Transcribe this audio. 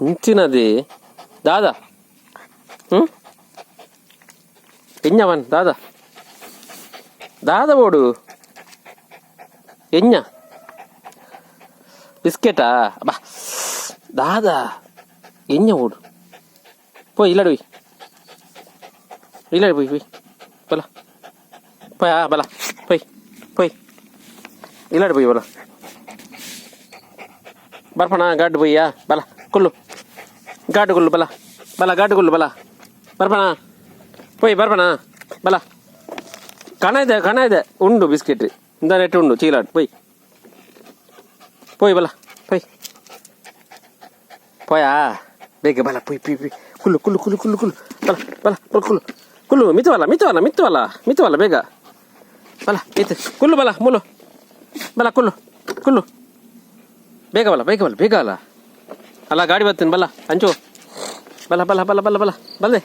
ಇಂಚಿನದಿ ದಾದ? ಹ್ಞೂ, ಎಂಜ ದಾದ ದಾದ ಬೋಡು? ಎಂಜ ಬಿಸ್ಕೆಟಾ? ಬಾ, ದಾದ ಎಂಜ ಬೋಡು? ಪೋಯ್ ಇಲ್ಲಡ್ ಹೋಯ್, ಇಲ್ಲಡ್ ಪೋಯ್ ಪೋಯ್, ಬಲ ಪೋಯ್. ಆ ಬಲ, ಪೋಯ್ ಪೋಯ್, ಇಲ್ಲಡ್ ಪೋಯ್. ಬಲ ಬರ್ಪಣ ಗಾಡ್ ಪೋಯ್ಯಾ? ಬಲ ಕುಲ್ಲು, ಗಾಡು ಕುಲ್ಲು. ಬಲ ಬಲ, ಗಾಡು ಕುಲ್ಲು. ಬಲ ಬರ್ಪಣ, ಪೋಯ್ ಬರ್ಪಣ. ಬಲ, ಕಣ ಇದೆ, ಕಣ ಇದೆ, ಉಂಡು ಬಿಸ್ಕೆಟ್. ಇಂದ ನೆಟ್ಟು ಉಂಡು ಚೀಲಾಡ್. ಪೋಯ್ ಪೋಯ್, ಬಲ ಪೋಯ್. ಪೋಯಾ ಬೇಗ, ಬಲ ಪೋಯ್ ಪೋಯ್ ಪೋಯ್. ಕುಲ್ಲು ಕುಲ್ಲು ಕುಲ್ಲು ಕುಲ್ಲು ಕುಲ್ಲು. ಬಲ ಬಲ ಬಲ, ಕುಲ್ಲು ಕುಲ್ಲು. ಮಿತ್ತು ಬಲ, ಮಿತ್ತು ಬಲ, ಮಿತ್ತು ಬಲ, ಮಿತ್ತು ಬಲ, ಬೇಗ ಬಲ, ಮಿತ್ತು ಕುಲ್ಲು. ಬಲ ಮುಲು, ಬಲ ಕುಲ್ಲು ಕುಲ್ಲು, ಬೇಗ ಬಲ, ಬೇಗ ಬಲ, ಬೇಗ. ಅಲ್ಲ ಅಲ್ಲ, ಗಾಡಿ ಬರ್ತೀನಿ. ಬಲ ಅಂಚು, ಬಲ ಬಲ ಬಲ ಬಲ ಬಲ ಬಲ್ಲೆ.